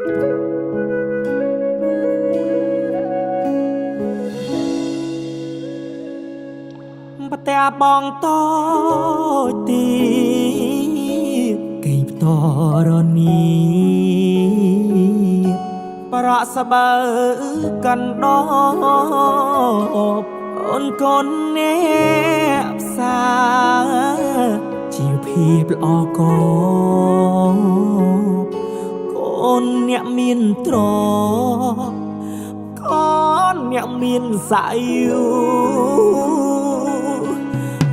ផ្ទះបងតូចទីកេងផ្តរនីប្រក់ស្បើកាន់ដបអូនកូនអ្នកផ្សាជីវភាពល្អកបកូនអ្នកមានទ្រព្យ កូនអ្នកមានសាយុ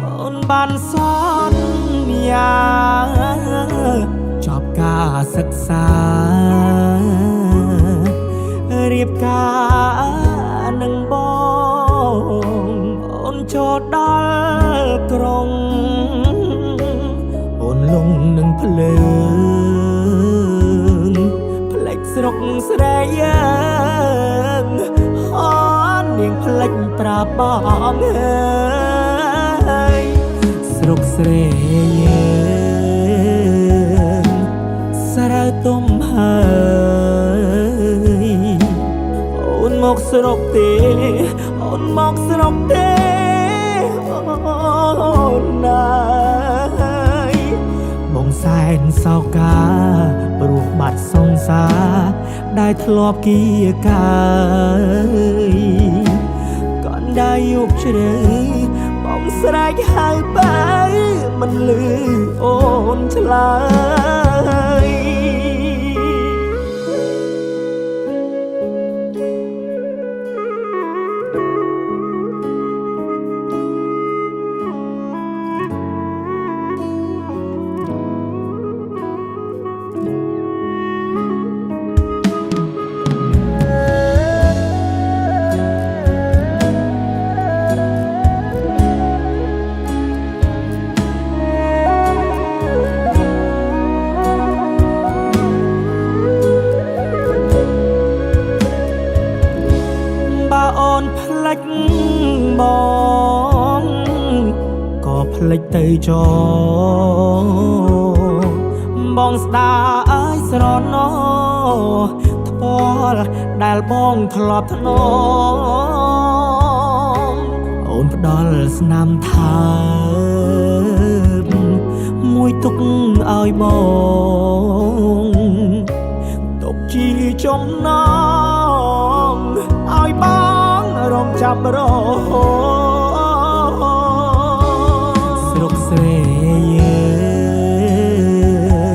អូនបានសន្យាចប់ការសិក្សារៀបការនឹងបងអូនចូលដល់ក្រុងអូនលងនឹងភ្លើងផ្លេចស្រុកស្រែយើងអូននាងផ្លេចប្រាប់បងអើយស្រុកស្រែយើងស្រូវទុំហើយអូនមកស្រុកទេអូនមកស្រុកទេអូនណាយបងសែនសោកាព្រោះបាត់សង្សារដែលធ្លាប់គៀកាយកណ្ដាយប់ជ្រៅបងស្រែកហៅបើមិនលឺអូនឆ្លើយ បើអូនផ្លិចបងក៏ផ្លិចទៅចោបងស្ដាយស្រណោថ្ពាល់ដែលបងធ្លាប់ធ្នមអូនផ្ដល់ស្នាមថើបមួយទុកឲ្យបងទុកជាចំណងឲ្យបងរងចាំរហូតស្រុកស្រែយើ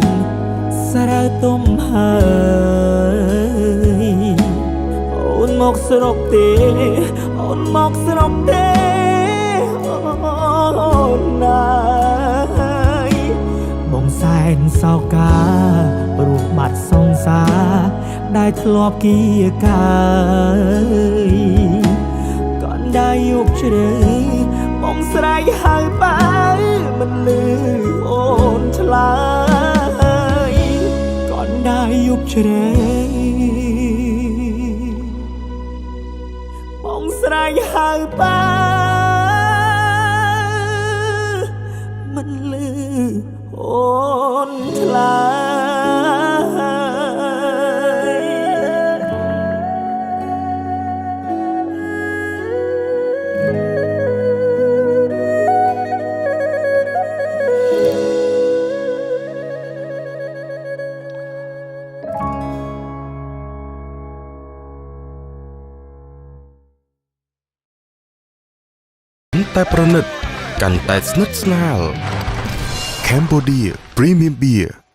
ងស្រូវទុំហើយអូនមកស្រុកទេអូនមកស្រុកទេអូនណាយបងសែនសោកាព្រោះបាត់សង្សារដែលធ្លាប់គៀកាយកណ្ដាយប់ជ្រៅបងស្រែកហៅបើមិនលឺអូនឆ្លើយកណ្ដាយប់ជ្រៅបងស្រែកហៅបើមិនលឺអូនឆ្លើយ កាន់តែប្រណិតកាន់តែស្និទ្ធស្នាល Cambodia Premium Beer។